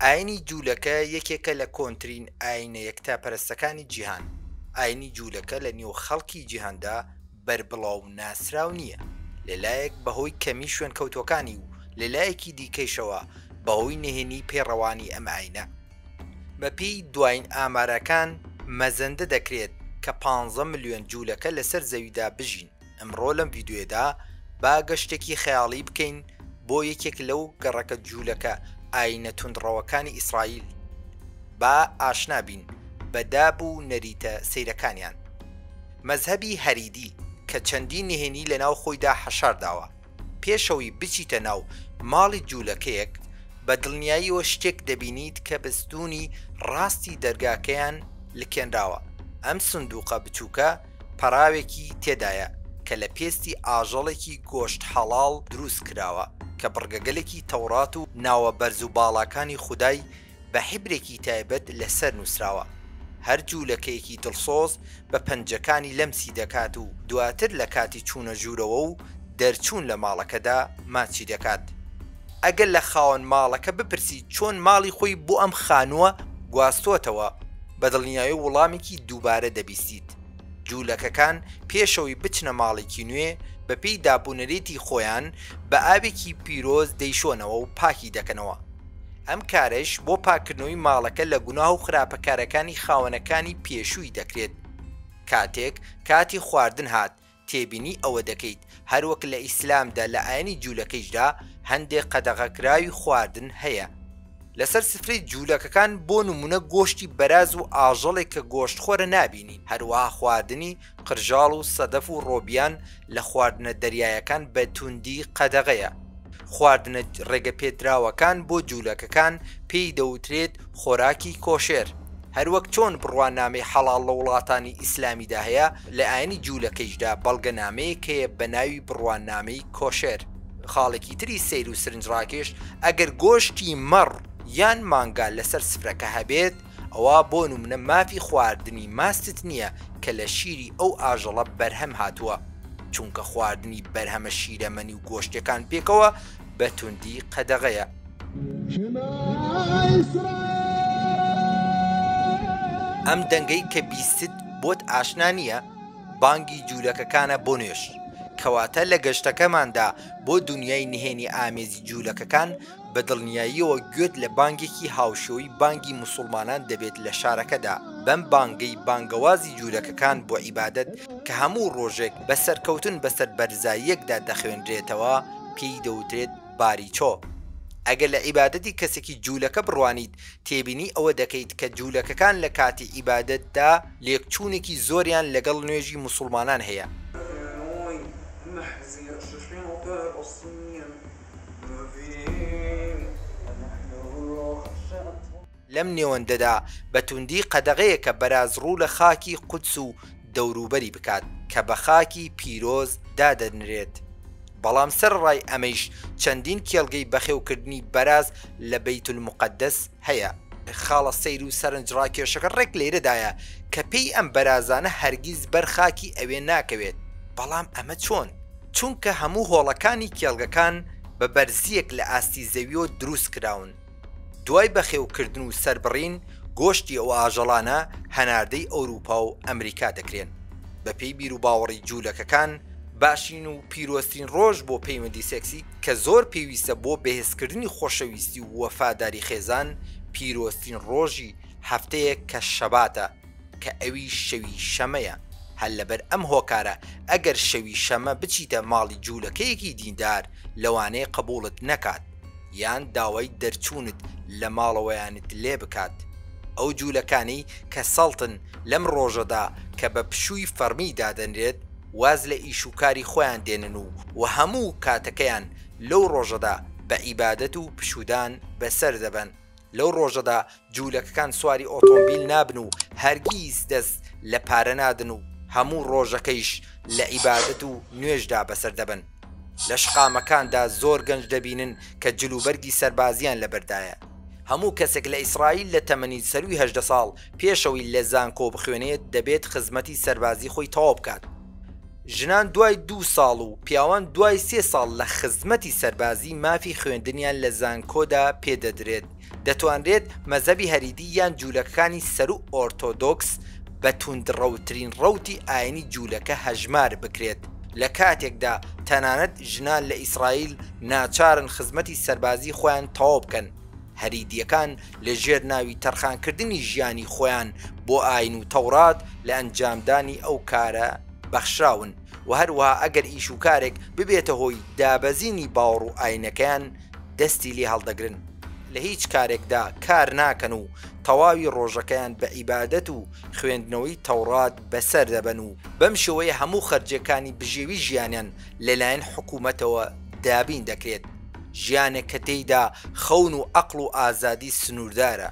ئاینی جوولەکە یەکێکە لە کۆنترین ئاینە یەکتاپەرستەکانی جیهان. ئاینی جوولەکە لە نێو خەڵکی جیهاندا بەربڵاو و ناسراو نییە، لە لایەک بەهۆی کەمی شوێنکەوتووەکانی و لە لایەکی دیکەیشەوە بەهۆی نهێنی پەیڕەوانی ئەم ئاینە. بەپێی دواین ئامارەکان مەزەندە دەکرێت کە پانزە ملیۆن جوولەکە لەسەر زەویدا بژین. ئەمڕۆ لەم ڤیدیۆیەدا با گەشتێکی خەیاڵی بکەین بۆ یەکێک لەو گەڕەکە جوولەکە ئایینە توندڕەوەکانی ئیسرائیل، با ئاشنا بین بە داب و نەریتە سەیرەکانیان. مەزهەبی هەریدی کە چەندین نهێنی لەناو خۆیدا حەشار داوە. پێشەوەی بچیتە ناو ماڵی جوولەکەیەک، بە دڵنیاییەوە شتێک دەبینیت کە بە ستوونی ڕاستی دەرگاکەیان لکێنراوە. ئەم سندووقە بچووکە پەڕاوێکی تێدایە کە لە پێستی ئاژەڵێکی گۆشت حەڵاڵ دروست کراوە کە بڕگەگەلێکی تەوڕات و ناوە بەرز و باڵاکانی خودای بە حیبرێکی تایبەت لەسەر نووسراوە. هەر جوولەکەیەکی دڵسۆز بە پەنجەکانی لەمسی دەکات و دواتر لە کاتی چوونە ژوورەوە و دەرچوون لە ماڵەکەدا ماچی دەکات. ئەگەر لە خاوەن ماڵەکە بپرسیت چۆن ماڵی خۆی بۆ ئەم خانووە گواستووەتەوە، بە دڵنیایی وڵامێکی دووبارە دەبیستیت. جوولەکەکان پێشەوەی بچنە ماڵێکی نوێ، بەپێی دابونەریتی خۆیان بە ئاوێکی پیرۆز دەیشۆنەوە و پاکی دەکەنەوە. ئەم کارەش بۆ پاککردنەوەی ماڵەکە لە گوناه و خراپەکارەکانی خاوەنەکانی پێشووی دەکرێت. کاتێک کاتی خواردن هات، تێبینی ئەوە دەکەیت هەروەک لە ئیسلامدا لە ئاینی جوولەکەیشدا هەندێک قەدەغەکراوی خواردن هەیە. لەسەر سفرەی جوولەکەکان بۆ نموونە گۆشتی بەراز و ئاژەڵێک کە گۆشتخۆرە نابینین، هەروەها خواردنی قرژاڵ و سەدەف و ڕۆبیان لە خواردنە دەریایەکان بە توندی قەدەغەیە. خواردنە ڕێگەپێدراوەکان بۆ جوولەکەکان پێی دەوترێت خۆراکی کۆشێر. هەروەک چۆن بڕوانامەی حەڵاڵ لە وڵاتانی ئیسلامیدا هەیە، لە ئاینی جوولەکەیشدا بەڵگەنامەیەک هەیە بە ناوی بڕوانامەی کۆشێر. خاڵێکی تری سەیر و سرنجڕاکێش، ئەگەر گۆشتی مەڕ یان مانگا لەسەر سفرەکە هەبێت، ئەوا بۆ نمونە مافی خواردنی ماستت نییە کە لە شیری ئەو ئاژەڵە بەرهەم هاتووە، چونکە خواردنی بەرهەمە شیرەمەنی و گۆشتیەکان پێکەوە بە توندی قەدەغەیە. ئەم دەنگەی کە بیستت بۆت ئاشنا نییە؟ بانگی جوولەکەکانە بۆ نوێژ. کەواتە لە گەشتەکەماندا بۆ دونیای نهێنی ئامێزی جوولەکەکان بە دڵنیاییەوە گوێت لە بانگێکی هاوشێوەی بانگی موسوڵمانان دەبێت لە شارەکەدا، بەم بانگەی بانگەوازی جوولەکەکان بۆ عیبادەت کە هەموو ڕۆژێک بە سەرکەوتن بەسەر بەرزاییەکدا دەخوێنرێتەوە پێی دەوترێت باریچۆ. ئەگەر لە عیبادەتی کەسێکی جوولەکە بڕوانیت تێبینی ئەوە دەکەیت کە جوولەکەکان لە کاتی عیبادەتدا لێکچوونێکی زۆریان لەگەڵ نوێژی موسوڵمانان هەیە. لەم نێوەندەدا بە توندی قەدەغەیە کە بەراز ڕوو لە خاکی قودس و دەوروبەری بکات کە بە خاکی پیرۆز دادەنرێت. بەڵام سەرەڕای ئەمەیش چەندین کێڵگەی بەخێوکردنی بەراز لە بەیتولموقەدەس هەیە. خاڵە سەیر و سەرنجڕاکێشەکە ڕێک لێرەدایە کە پێی ئەم بەرازانە هەرگیز بەر خاکی ئەوێ ناکەوێت، بەڵام ئەمە چۆن؟ چونکە هەموو هۆڵەکانی کێڵگەکان بە بەرزییەک لە ئاستی زەویەوە دروستکراون، دوای بەخێوکردن و سەربڕین، گۆشتی ئەو ئاژەڵانە هەناردەی ئەوروپا و ئەمریکا دەکرێن. بەپێی بیروباوەڕی جوولەکەکان، باشترین و پیرۆزترین ڕۆژ بۆ پەیوەندی سێکسی کە زۆر پێویستە بۆ بەهێزکردنی خۆشەویستی و وەفاداری خێزان، پیرۆزترین ڕۆژی هەفتەیە کە شەباتە، کە ئەویش شەوی شەمەیە، هەر لەبەر ئەم هۆکارە ئەگەر شەوی شەمە بچیتە ماڵی جوولەکەیەکی دیندار لەوانەیە قبوڵت نەکات یان داوای دەرچوونت لە ماڵەوەیانت لێ بکات. ئەو جوولەکانەی کە سەڵتن لەم ڕۆژەدا کە بە پشووی فەڕمی دادەنرێت واز لە ئیش و کاری خۆیان دێنن و و هەموو کاتەکەیان لەو ڕۆژەدا بە عیبادەت و پشوودان بەسەر دەبەن. لەو ڕۆژەدا جوولەکەکان سواری ئۆتۆمبیل نابن و هەرگیز دەست لە پارە نادن و هەموو ڕۆژەکەیش لە عیبادەت و نوێژدا بەسەر دەبەن. لە شقامەکاندا زۆر گەنج دەبینن کە جلوبەرگی سەربازییان لەبەردایە. هەموو کەسێک لە ئیسرائیل لە تەمەنی سەرووی 18 ساڵ پێشەوەی لە زانکۆ بخوێنێت دەبێت خزمەتی سەربازی خۆی تەواو بکات. ژنان دوای دوو ساڵ و پیاوان دوای سێ ساڵ لە خزمەتی سەربازی مافی خوێندنیان لە زانکۆدا پێدەدرێت. دەتوانرێت مەزهەبی هەریدی یان جوولەکەکانی سەروو ئۆرتۆدۆکس بە توندڕەوترین ڕەوتی ئایینی جوولەکە هەژمار بکرێت، لە کاتێکدا تەنانەت ژنان لە ئیسرائیل ناچارن خزمەتی سەربازی خۆیان تەواو بکەن. هەریدییەکان لە ژێر ناوی تەرخانکردنی ژیانی خۆیان بۆ ئایین و تەورات لە ئەنجامدانی ئەو کارە بەخشراون و هەروەها ئەگەر ئیش و کارێک ببێتە هۆی دابەزینی باوەڕ و ئایینەکەیان دەستی لێ هەڵدەگرن. لە هیچ کارێکدا کار ناکەن و تەواوی ڕۆژەکەیان بە عیبادەت و خوێندنەوەی تەوڕات بەسەر دەبەن و بەم شێوەیە هەموو خەرجیەکانی بژێوی ژیانیان لەلایەن حکوومەتەوە دابین دەکرێت. ژیانێک کە تێیدا خەون و عەقڵ و ئازادی سنووردارە،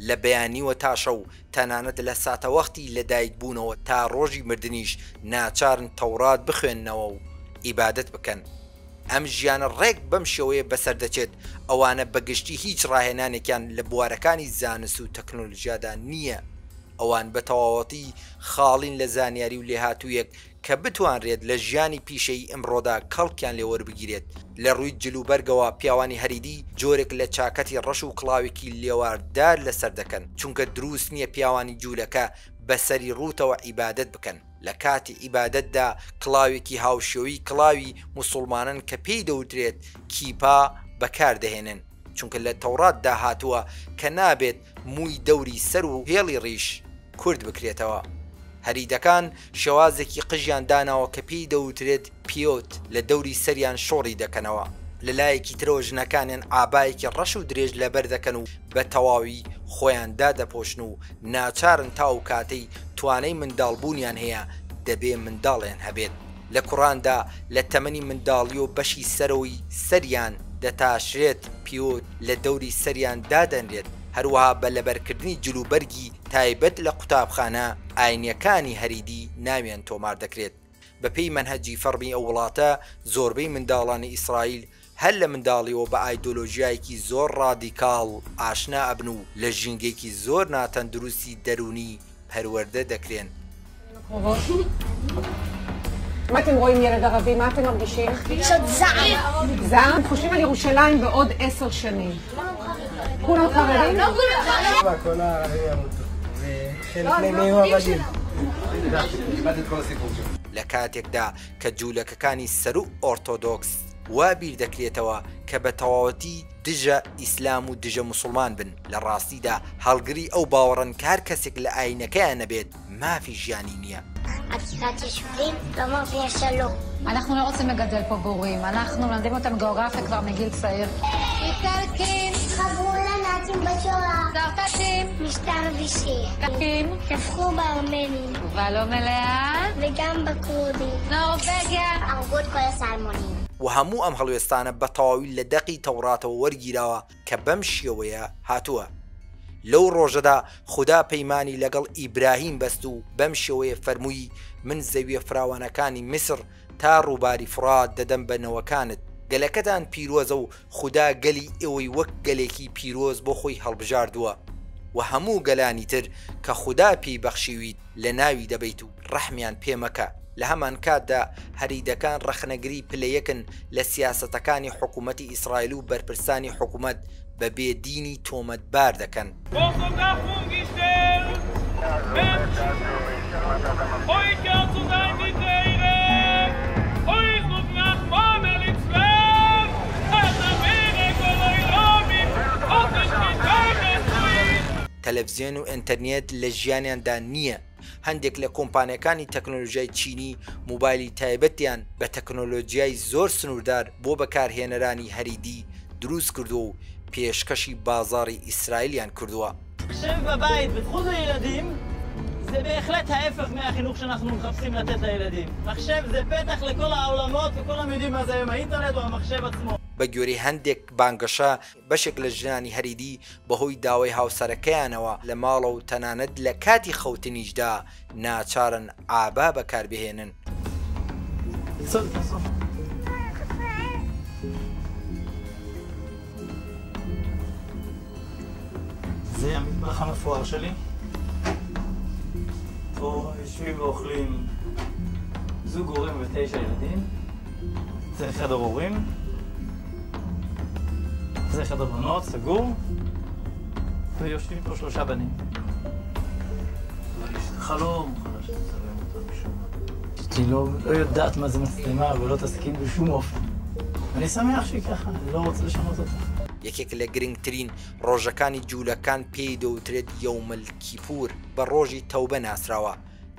لە بەیانیوە تا شەو، تەنانەت لە ساتەوەختی لەدایکبوونەوە تا ڕۆژی مردنیش ناچارن تەوڕات بخوێننەوە و عیبادەت بکەن. ئەم ژیانە ڕێک بەم شێوەیە بەسەر دەچێت، ئەوانە بە گشتی هیچ ڕاهێنانێکیان لە بوارەکانی زانست و تەکنۆلۆژیادا نییە، ئەوان بە تەواوەتی خاڵین لە زانیاری و لێهاتوویەک کە بتوانرێت لە ژیانی پیشەیی ئمڕۆدا کەڵکیان لێ وەربگیرێت. لە ڕووی جلوبەرگەوە پیاوانی هەریدی جۆرێک لە چاکەتی ڕەش و کڵاوێکی لێواردار لەسەر دەکەن، چونکە دروست نییە پیاوانی جوولەکە بە سەری ڕووتەوە عیبادەت بکەن. لە کاتی عیبادەتدا کڵاوێکی هاوشێوەی کڵاوی موسوڵمانان کە پێی دەوترێت کیپا بەکار دەهێنن، چونکە لە تەوڕاتدا هاتووە کە نابێت مووی دەوری سەر و هێڵی ڕیش کورت بکرێتەوە. هەریدەکان شێوازێکی قژیان داناوە کە پێی دەوترێت پیۆت لە دەوری سەریان شۆڕی دەکەنەوە. لە لایەکی ترەوە ژنەکانیان عابایەکی ڕەش و درێژ لەبەر دەکەن و بە تەواوی خۆیان دادەپۆشن و ناچارن تا ئەو کاتەی توانای منداڵبوونیان هەیە دەبێ منداڵیان هەبێت. لە کوڕاندا لە تەمەنی منداڵییەوە بەشی سەرەوەی سەریان دەتاشرێت، پیۆت لە دەوری سەریان دادەنرێت، هەروەها بە لەبەرکردنی جلوبەرگی تایبەت لە قوتابخانە ئاینییەکانی هەریدی ناویان تۆمار دەکرێت. بەپێی مەنهەجی فەڕمی ئەو وڵاتە، زۆربەی منداڵانی ئیسرائیل هەر لە منداڵیەوە بە ئایدۆلۆژیایەکی زۆر ڕادیکاڵ ئاشنا ئەبن و لە ژینگەیەکی زۆر ناتەندروستی دەروونی پەروەردە دەکرێن. מה אתם רואים ילד ערבי? מה אתם מרגישים? זעם? חושבים על ירושלים בעוד עשר שנים. כולם חרדים? כל הערבים ימותו, וחלק מהם יהיו עבדים. لە کاتێکدا کە جوولەکەکانی سەروو ئۆرتۆدۆکس وا بیر دەکرێتەوە کە بە تەواوەتی دژە ئیسلام و دژە موسڵمان بن، لە ڕاستیدا هەڵگری ئەو باوەڕەن کە هەر کەسێک لە ئایینەکەیان نەبێت مافی ژیانی نییە. עקירת יישובים לא מביאה שלום. אנחנו לא רוצים לגדל פה בורים, אנחנו מלמדים אותם גיאוגרפיה כבר מגיל צעיר. איטלקים! חברו לנאצים בשואה. צרפתים! משטר וישי. טבחו בארמנים. תשובה לא מלאה. וגם בכורדים. נורבגיה! הרגו את כל הסלמונים. و هەموو ئەم هەڵوێستانە بە تەواوی لە دەقی تەوڕاتەوە وەرگیراوە کە بەم شێوەیە هاتووە، لەو ڕۆژەدا خودا پەیمانی لەگەڵ ئیبراهیم بەست و بەم شێوەیە فەرمووی، من زەوییە فراوانەکانی میسر تا ڕووباری فوڕات دەدەم بە نەوەکانت، گەلەکەتان پیرۆزە و خودا گەلی ئێوەی وەک گەلێکی پیرۆز بۆ خۆی هەڵبژاردووە و هەموو گەلانی تر کە خودا پێی بەخشیویت لەناوی دەبەیت و ڕەحمیان پێ مەکە. لە هەمانکاتدا هەریدەکان ڕەخنەگری پلە یەکن لە سیاسەتەکانی حکوومەتی ئیسرائیل و بەرپرسانی حکوومەت بە بێ دینی تۆمەتبار دەکەن. تەلەفزیۆن و ئینتەرنێت لە ژیانیاندا نییە. هەندێک لە کۆمپانیاکانی تەکنۆلۆژیای چینی مۆبایلی تایبەتیان بە تەکنۆلۆژیای زۆر سنووردار بۆ بەکارهێنەرانی هەریدی دروست کردووە و پێشکەشی بازاڕی ئیسرائیلیان کردووە. מחשב בבית בזכות לילדים זה בהחלט ההפך מהחינוך שאנחנו מחפשים לתת לילדים. מחשב זה פתח לכל העולמות וכולם יודעים מה זה היום האינטרנט או המחשב עצמו. بە گوێرەی هەندێک بانگەشە، بەشێک لە ژنانی هەریدی بەهۆی داوای هاوسەرەکەیانەوە لە ماڵە و تەنانەت لە کاتی خەوتنیشدا ناچارن عابا بەکاربهێنن. זה המטבח המפואר שלי. פה יושבים ואוכלים זוג הורים ותשע ילדים. זה חדר הורים. זה חדר בנות, סגור. ויושבים פה שלושה בנים. חלום חדש לצלם אותה משום מה. אשתי לא יודעת מה זה מצלמה ולא תסכים בשום אופן. אני שמח שהיא ככה, אני לא רוצה לשנות אותה. یەکێک لە گرنگترین ڕۆژەکانی جوولەکان پێی دەوترێت یەومل کیپور، بە ڕۆژی تەوبە ناسراوە.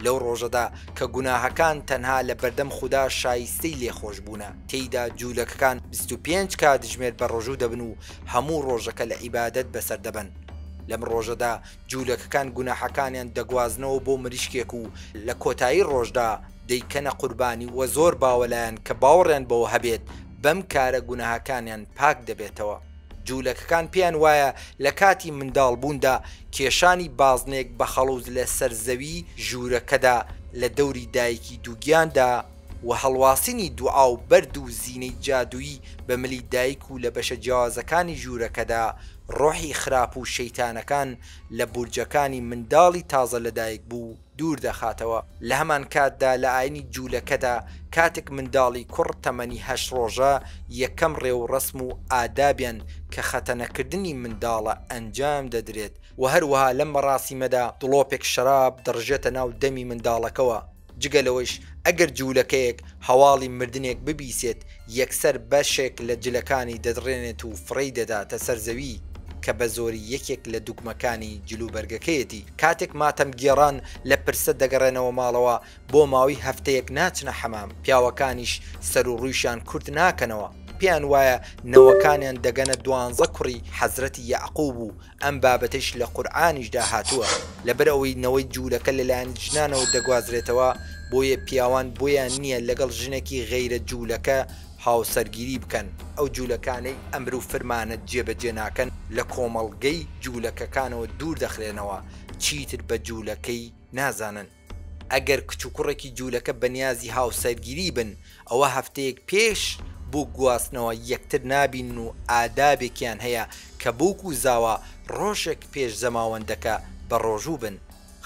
لەو ڕۆژەدا کە گوناهەکان تەنها لە بەردەم خودا شایستەی لێخۆشبوونە، تێیدا جوولەکەکان 25 کاتژمێر بە ڕۆژوو دەبن و هەموو ڕۆژەکە لە عیبادەت بەسەر دەبەن. لەم ڕۆژەدا جوولەکەکان گوناحەکانیان دەگوازنەوە بۆ مریشکێک و لە کۆتایی ڕۆژدا دەیکەنە قوربانی و زۆر باوە لایان کە باوەڕیان بەوە هەبێت بەم کارە گوناهەکانیان پاک دەبێتەوە. جوولەکەکان پێیان وایە لە کاتی منداڵبووندا کێشانی بازنەیەک بە خەڵوز لە سەر زەوی ژوورەکەدا لە دەوری دایکی دووگیاندا و هەڵواسینی دوعا و بەرد و زینەی جادوویی بە ملی دایک و لە بەشە جیاوازەکانی ژوورەکەدا ڕۆحی خراپ و شەیتانەکان لە بورجەکانی منداڵی تازە لەدایکبوو دوور دەخاتەوە. لە هەمانکاتدا لە ئاینی جوولەکەدا کاتێک منداڵی کوڕ تەمەنی هەشت ڕۆژە یەکەم ڕێوڕەسم و ئادابیان کە خەتەنەکردنی منداڵە ئەنجام دەدرێت و هەروەها لەم مەڕاسیمەدا دڵۆپێک شەراب دەڕژێتە ناو دەمی منداڵەکەوە. جگە لەوەیش ئەگەر جوولەکەیەک هەواڵی مردنێک ببیسێت یەکسەر بەشێک لە جلەکانی دەدڕێنێت و فڕێی دەداتە سەر زەوی کە بە زۆری یەکێک لە دوگمەکانی جلوبەرگەکەیەتی. کاتێک ماتەمگێڕان لە پرسە دەگەڕێنەوە ماڵەوە بۆ ماوەی هەفتەیەک ناچنە حەمام، پیاوەکانیش سەر و ڕوویشیان کورت ناکەنەوە، پێیان وایە نەوەکانیان دەگەنە دوانزە کوڕی حەزرەتی یەعقوب و ئەم بابەتەیش لە قورئانیشدا هاتووە، لەبەر ئەوەی نەوەی جوولەکە لەلایەن ژنانەوە دەگوازرێتەوە، بۆیە پیاوان بۆیان نییە لەگەڵ ژنێکی غەیرە جوولەکە هاوسەرگیری بکەن، ئەو جوولەکانەی ئەمر و فرمانە جێبەجێ ناکەن لە کۆمەڵگەی جوولەکەکانەوە دوور دەخرێنەوە، چیتر بە جوولەکەی نازانن. ئەگەر کچ و کوڕێکی جوولەکە بەنیازی هاوسەرگیری بن، ئەوە هەفتەیەک پێش بووک گواستنەوە یەکتر نابینن و ئادابێکیان هەیە کە بووک و زاوا ڕۆژێک پێش زەماوەندەکە بە ڕۆژوو بن.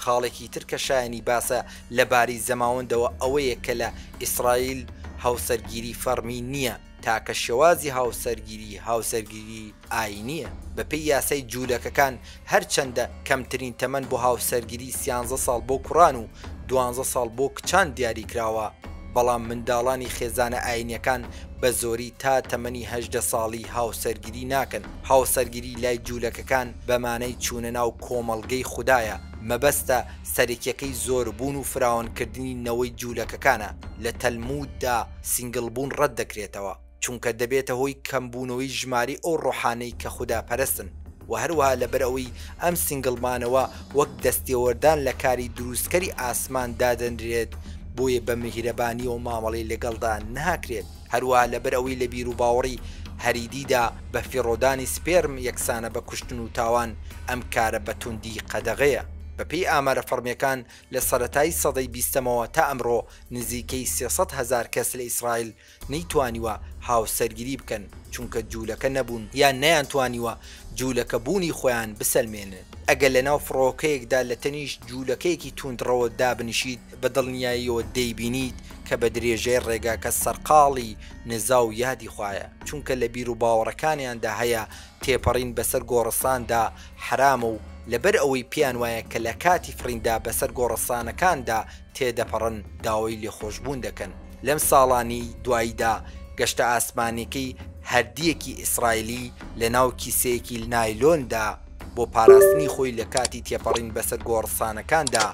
خاڵێکی تر کە شایەنی باسە لە بارەی زەماوەندەوە ئەوەیە کە لە ئیسرائیل هاوسەرگیری فەڕمی نییە، تاکە شێوازی هاوسەرگیری هاوسەرگیری ئایینییە. بەپێی یاسای جوولەکەکان هەرچەندە کەمترین تەمەن بۆ هاوسەرگیری سیانزە ساڵ بۆ کوڕان و دوانزە ساڵ بۆ کچان دیاریکراوە، بەڵام منداڵانی خێزانە ئایینیەکان بە زۆری تا تەمەنی 18 ساڵی هاوسەرگیری ناکەن. هاوسەرگیری لای جوولەکەکان بە مانای چوونە ناو کۆمەڵگەی خودایە، مەبەستە سەرەکیەکەی زۆربوون و فراوانکردنی نەوەی جوولەکەکانە. لە تەلمووددا single بوون ڕەت دەکرێتەوە، چونکە دەبێتە هۆی کەمبوونەوەی ژمارەی ئەو ڕۆحانەی کە خوداپەرستن، وە هەروەها لەبەرئەوەی ئەم single مانەوە وەک دەستێوەردان لە کاری دروستکەری ئاسمان دادەنرێت بۆیە بە میهرەبانیەوە مامەڵەی لەگەڵدا ناکرێت، هەروەها لەبەرئەوەی لە بیروباوەڕی هەریدیدا بە فیڕۆدانی سپێرم یەکسانە بە کوشتن و تاوان، ئەم کارە بە توندی قەدەغەیە. بەپێی ئامارە فەڕمیەکان لە سەرەتای سەدەی بیستەمەوە تا ئەمڕۆ نزیکەی 300 هەزار کەس لە ئیسرائیل نەیتوانیوە هاوسەرگیری بکەن چونکە جوولەکە نەبوون یان نەیانتوانیوە جوولەکە بوونی خۆیان بسەلمێنن. ئەگەر لەناو فڕۆکەیەکدا لە تەنیشت جوولەکەیەکی تووندڕەوە دابنیشیت بە دڵنیاییەوە دەیبینیت کە بە درێژای ڕێگاکە سەرقاڵی نزا و یادی خوایە چونکە لە بیروباوەڕەکانیاندا هەیە تێپەڕین بەسەر گۆڕستاندا حەرامە و لەبەر ئەوەی پێیان وایە کە لە کاتی فڕیندا بەسەر گۆڕستانەکاندا تێدەپەڕن داوای لێخۆشبوون دەکەن. لەم ساڵانەی دواییدا گەشتە ئاسمانیەکەی هەردییەکی ئیسرائیلی لەناو کیسەیەکی نایلۆندا بۆ پاراستنی خۆی لە کاتی تێپەڕین بەسەر گۆڕستانەکاندا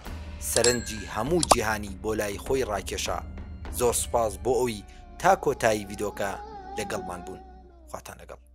سەرنجی هەموو جیهانی بۆ لای خۆی ڕاکێشا. زۆر سوپاس بۆ ئەوی تا کۆتایی ڤیدۆکە لەگەڵمان بوون. خواتان لەگەڵ.